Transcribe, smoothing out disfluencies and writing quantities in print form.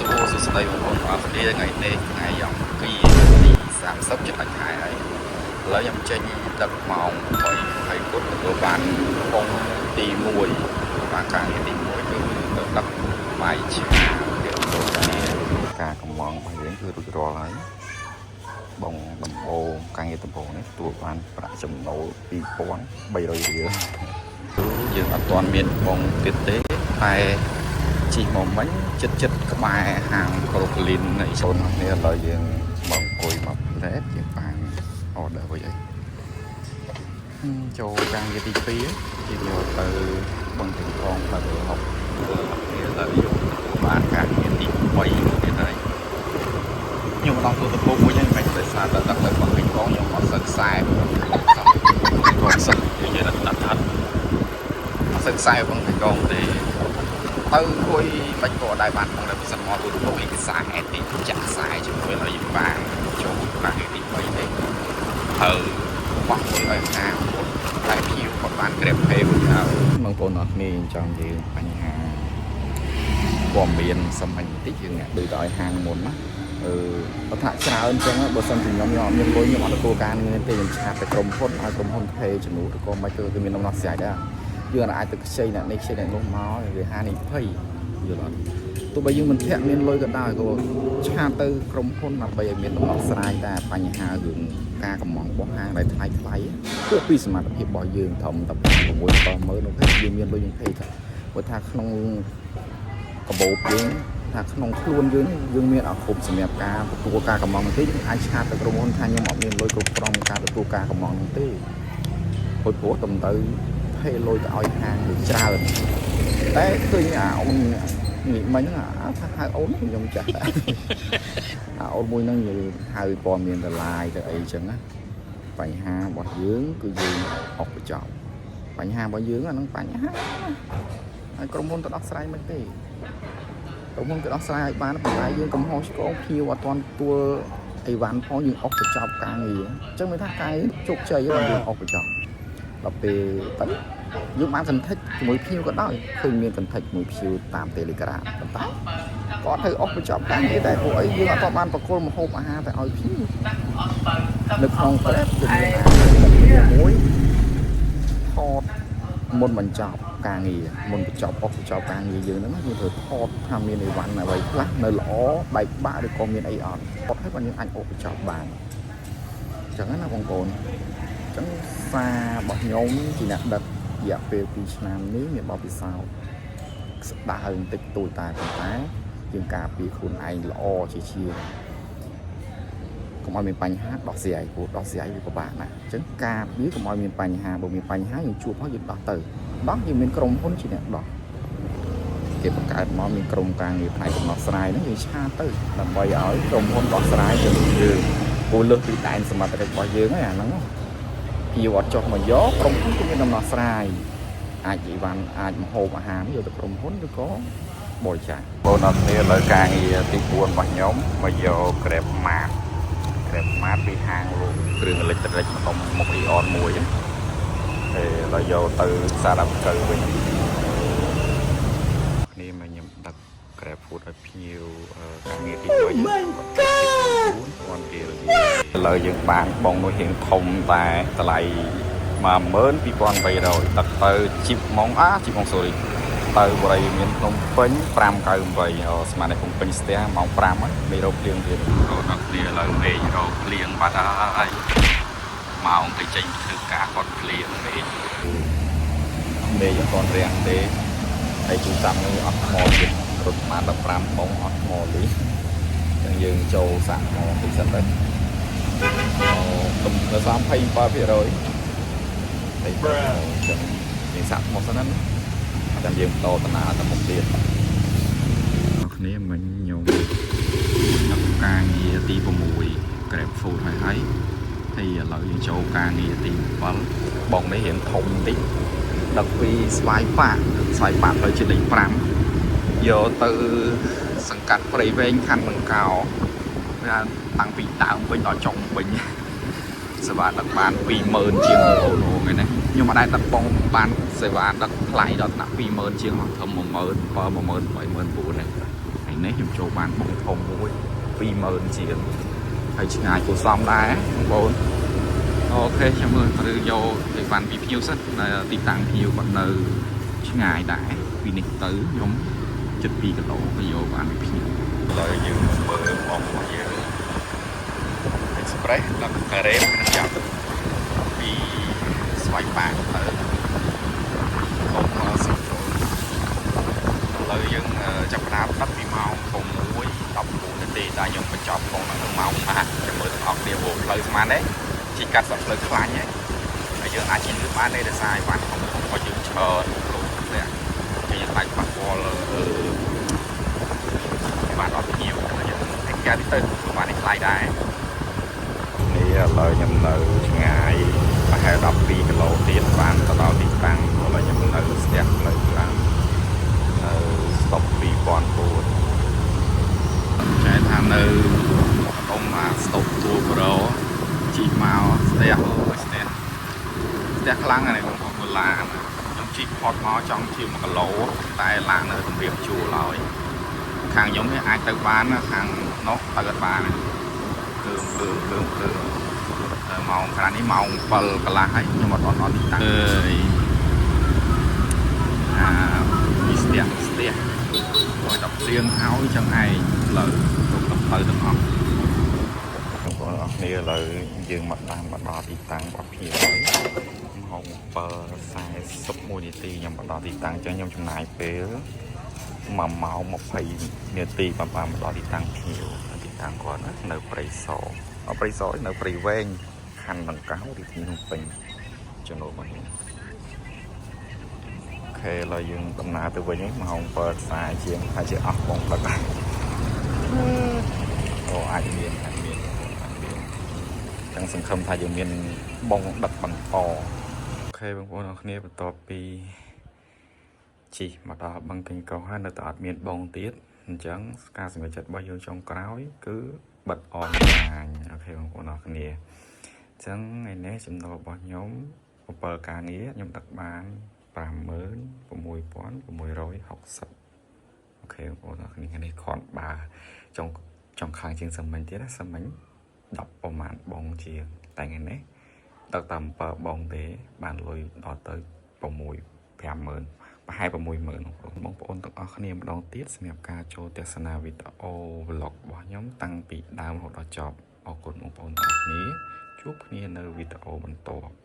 សួរសួស្តីបងប្អូនទាំងអស់គ្នាថ្ងៃនេះថ្ងៃអង្គារទី30ជិតដាច់ខែហើយឥឡូវខ្ញុំចេញដឹកម៉ោង8ហើយគុតទទួលបានបងទី1បានការងារទី1គឺទៅដឹកបាយឆាទៀតដូចគ្នាការកំងរបស់យើងគឺរួចរាល់ហើយបងដំបូងការងារដំបូងនេះទទួលបានប្រាក់ចំណូល2300រៀលយើងអត់ទាន់មានបងទៀតទេតែ ជិះមកមិញចិត្តចិត្តក្បែរហាងក្រូកលីននៃសូននេះឥឡូវយើងមកអង្គុយមកផ្លែតយើងបាន order វិញអីចូលការងារទី2យើងយកទៅបឹងកេងកងផ្លូវ60នេះឥឡូវយកទទួលបានការងារទី3ទៀតហើយខ្ញុំមកដល់ទូទៅពុកមួយហ្នឹងមិនដោយសារតែដឹកទៅបឹងកេងកងខ្ញុំអត់សូវខ្សែកងសោះនិយាយដល់ថាត់អត់សូវខ្សែបឹងកេងកងទេ ទៅអង្គុយមិនក៏ដែរបានផងដែរពីសិនមកទូទៅឯកសារអេទីចាក់ខ្សែជាមួយឲ្យយើងបានចូលការងារទី3ទេហើយបោះមួយឲ្យហាងគាត់តែភៀវគាត់បាន Grab Pay មួយហើយបងប្អូនអរគ្នាចង់យើងបញ្ហាព័ត៌មានសាមញ្ញបន្តិចយើងអ្នកដូចទៅឲ្យហាងមុនណាអឺបើថាច្រើនអញ្ចឹងបើសិនជាខ្ញុំខ្ញុំអត់មានលុយខ្ញុំអត់ទទួលការងារទេខ្ញុំ chat ទៅក្រុមហ៊ុនឲ្យក្រុមហ៊ុន pay ជំនួសឬក៏មិនទៅគឺមានដំណោះស្រាយដែរយើងអាចទៅខ្ចីអ្នកនេះខ្ចីអ្នកនោះមកវាហានិភ័យយល់អត់ទោះបីយើងមិនធាក់មានលុយក៏ដោយក៏ chat ទៅក្រុមហ៊ុនដើម្បីឲ្យមានដំណោះស្រាយតែបញ្ហារឿងការកំងរបស់ហាងដែលថ្លៃថ្លៃពួកពីសមត្ថភាពរបស់យើងត្រឹមតែ6 7ម៉ឺននោះទេយើងមានលុយយើង pay ទៅព្រោះថាក្នុងកាបូបយើងថាក្នុងខ្លួនយើងយើងមានអត់គ្រប់សម្រាប់ការទទួលការកំងទេយើងអាច chat ទៅក្រុមហ៊ុនថាខ្ញុំអត់មានលុយគ្រប់គ្រងការទទួលការកំងនោះទេព្រោះព្រោះតំទៅ pay លុយទៅឲ្យហាងវាច្រើនតែឃើញអាអូនងាកមិញហ្នឹងអាថាហៅអូនខ្ញុំចាស់តែអាអូនមួយហ្នឹងយើងហៅព័ត៌មានទៅឡាយទៅអីចឹងណាបញ្ហារបស់យើងគឺយើងអុកបញ្ចប់បញ្ហារបស់យើងអាហ្នឹងបញ្ហាហើយក្រុមហ៊ុនទៅដោះស្រាយមិនទេក្រុមហ៊ុនទៅដោះស្រាយឲ្យបានប៉ុន្តែយើងកំហុសឆ្គងភ្ញៀវអត់ទាន់ទទួលអីវ៉ាន់ផងយើងអុកបញ្ចប់ការងារអញ្ចឹងមានថាការងារជោគជ័យហើយយើងអុកបញ្ចប់ដល់ពេលទៅយើងបាន contact ជាមួយភ្ញៀវក៏ដោយឃើញមាន contact ជាមួយភ្ញៀវតាម Telegram ប៉ុន្តែគាត់ត្រូវអុកបញ្ចប់ការងារតែពួកអីយើងអត់ទាន់បានប្រគល់ម្ហូបអាហារទៅឲ្យភ្ញៀវនៅក្នុង Grab គឺមានអាមួយថតមុនបញ្ចប់ការងារមុនបញ្ចប់អុកបញ្ចប់ការងារយើងហ្នឹងយើងត្រូវថតថាមានអីវ៉ាន់អ្វីខ្លះនៅល្អបែកបាក់ឬក៏មានអីអត់ថតឲ្យបានយើងអាចអុកបញ្ចប់បានអញ្ចឹងណាបងប្អូនអញ្ចឹងសាររបស់ខ្ញុំជាអ្នកដឹករយៈពេល2ឆ្នាំនេះមានបទពិសោធន៍ស្ដើងតិចតួចតែប៉ុន្តែយើងការពារខ្លួនឯងល្អជាជាងកុំឲ្យមានបញ្ហាដោះស្រាយព្រោះដោះស្រាយវាពិបាកណាស់អញ្ចឹងការពារកុំឲ្យមានបញ្ហាបើមានបញ្ហាយើងជួបហើយយើងដោះទៅដោះយើងមានក្រុមហ៊ុនជាអ្នកដោះគេបង្កើតមកមានក្រុមការងារផ្នែកដំណោះស្រាយហ្នឹងយើង chat ទៅដើម្បីឲ្យក្រុមហ៊ុនដោះស្រាយទៅយើងព្រោះលើសពីដែនសមត្ថកិច្ចរបស់យើងហើយអាហ្នឹងភ្ញៀវអត់ចុះមកយកក្រុមហ៊ុនក៏មានដំណោះស្រាយអាចអីវ៉ាន់អាចម្ហូបអាហារយកទៅក្រុមហ៊ុនឬក៏បរិច្ចាគបងប្អូនគ្នាឥឡូវការងារទី4របស់ខ្ញុំមកយក Grab Mart Grab Mart ពីហាងលក់គ្រឿងអេឡិចត្រូនិកម្ដុំមុខ Aeon មួយហ្នឹងហើយឥឡូវយកទៅសារ៉ាប់កៅវិញគ្នាមកខ្ញុំដឹក Grab Food ឲ្យភ្ញៀវការងារទី3 Oh my god 4រៀលឥឡូវយើងបានបងនោះរៀងធំតែតម្លៃ12800ដឹកទៅជីបម៉ងអាជីបម៉ង sorry ទៅបរិយាមានភ្នំពេញ598អូស្មានតែភ្នំពេញស្ទះម៉ោង5ហ្នឹងមេរោភ្លៀងទៀតអូដល់គ្នាឥឡូវមេឃរកភ្លៀងបាត់ហើយម៉ោងទៅចេញធ្វើការគាត់ភ្លៀងមេឃមេឃអត់ទាន់រាំងទេហើយទូរស័ព្ទនេះអត់ថ្មទៀតរត់បាន15ម៉ោងអត់ថ្មលីអញ្ចឹងយើងចូលសាកថ្មតិចសិនទៅអូទំដល់27%ហើយអញ្ចឹងយើងសាកថ្មសិនណាចាំយើងបន្តដំណើរទៅមុខទៀតអ្នកគ្នាមិញខ្ញុំដឹកការងារទី6 Grab Food ហើយហើយហើយឥឡូវយើងចូលការងារទី7បងនេះរៀងធំបន្តិចដឹកពីស្វាយប៉ាក់ស្វាយប៉ាក់ផ្លូវជាតិលេខ5យកទៅសង្កាត់ព្រៃវែងខណ្ឌបង្កោវាតាំងពីដើមវិញដល់ចុងវិញសេវាដឹកបាន20000ជាងបងប្អូនហ្នឹងណាខ្ញុំអត់ដែលដឹកបងបានសេវាដឹកថ្លៃដល់ថ្នាក់20000ជាងមកត្រឹម17000 18000 19000ហ្នឹងថ្ងៃ នេះខ្ញុំចូលបានបងធំមួយ20000ជាងហើយឆ្ងាយគួរសមដែរបងប្អូន OK ខ្ញុំមើលត្រូវយកអីវ៉ាន់ពីភ្ញៀវសិននៅទីតាំងភ្ញៀវគាត់នៅឆ្ងាយដែរពីនេះទៅខ្ញុំជិត2គីឡូទៅយកបានពីភ្ញៀវឥឡូវយើងមកមើលបងរបស់យើង Express ដល់ការ៉េមនឹងចាប់ពីស្វាយប៉ាទៅកុំមកសិចូលឥឡូវយើងចាប់ផ្ដើមដឹកពីម៉ោង6:19នាទីតែខ្ញុំបញ្ចប់ផងហ្នឹងម៉ោងម៉ាក់ចាំមើលទាំងអស់គ្នាព្រោះផ្លូវស្មានទេជីកាត់សក់ផ្លូវខ្លាញ់ហ្នឹងហើយយើងអាចជិះលឿនបានទេដោយសារអីវ៉ាន់ក្នុងក្នុងរបស់យើងច្រើនលោធ្លាក់គេយើងអាចប៉ះពាល់អឺបានដល់ភ្ញៀវយើងតែគេទៅបាននេះថ្លៃដែរនេះឥឡូវខ្ញុំនៅឆ្ងាយប្រហែល12គីឡូទៀតបានទៅដល់ទីតាំងឥឡូវខ្ញុំនៅស្ទះផ្លូវខ្លាំងនៅស្តុប2004ចែថានៅដុំអាស្តុបទួលប្រូជីកមកស្ទះអូយស្ទះស្ទះខ្លាំងណាស់បងប្អូនឡានខ្ញុំជីកផុតមកចង់ជាង1គីឡូតែឡាននៅគម្រាមជួលហើយខាងខ្ញុំនេះអាចទៅបានខាងនោះទៅអត់បានគឺគឺគឺគឺម៉ោងខណៈនេះម៉ោង7កន្លះហើយខ្ញុំអត់អត់អត់ទីតាំងអើយអាពីស្ទះស្ទះឲ្យដល់ភ្លៀងហើយចឹងឯងផ្លូវទុកដល់ផ្លូវទាំងអស់បងប្អូនអរគ្នាឥឡូវយើងមកតាមមកដល់ទីតាំងរបស់ភ្ញៀវហើយម៉ោង7:41នាទីខ្ញុំមកដល់ទីតាំងចឹងខ្ញុំចំណាយពេល1ម៉ោង20នាទីបានមកដល់ទីតាំងភ្ញៀវទីតាំងគាត់ណានៅព្រៃសរអព្រៃសរនៅព្រៃវែងខណ្ឌដង្កោរាជធានីភ្នំពេញចំណូលមកនេះ OK ឥឡូវយើងដំណើរទៅវិញហ្នឹងម៉ោង7ខ្សែជាងហើយជាអស់បងដឹកហើយអូអាចមានអាចមានអាចមានចឹងសង្ឃឹមថាយើងមានបងដឹកបន្ត OK បងប្អូនអរគ្នាបន្ទាប់ពីជិះមកដល់បឹងកេងកោហើយនៅតែអត់មានបងទៀតអញ្ចឹងការសម្រេចចិត្តរបស់យើងចុងក្រោយគឺបិទអនឡាញ OK បងប្អូនអរគ្នាអញ្ចឹងថ្ងៃនេះចំណូលរបស់ខ្ញុំ7ការងារខ្ញុំដឹកបាន56660 OK បងប្អូនអរគ្នាថ្ងៃនេះខនបើចង់ចង់ខាងជាងសាមិញទៀតណាសាមិញ10ប្រមាណបងជាងតែថ្ងៃនេះដឹកតាម7បងទេបានលុយដល់ទៅ6 50000ប្រហែល60000បងប្អូនបងប្អូនទាំងអស់គ្នាម្ដងទៀតសម្រាប់ការចូលទស្សនាវីដេអូ vlog របស់ខ្ញុំតាំងពីដើមរហូតដល់ចប់អរគុណបងប្អូនទាំងអស់គ្នាជួបគ្នានៅវីដេអូបន្ទាប់។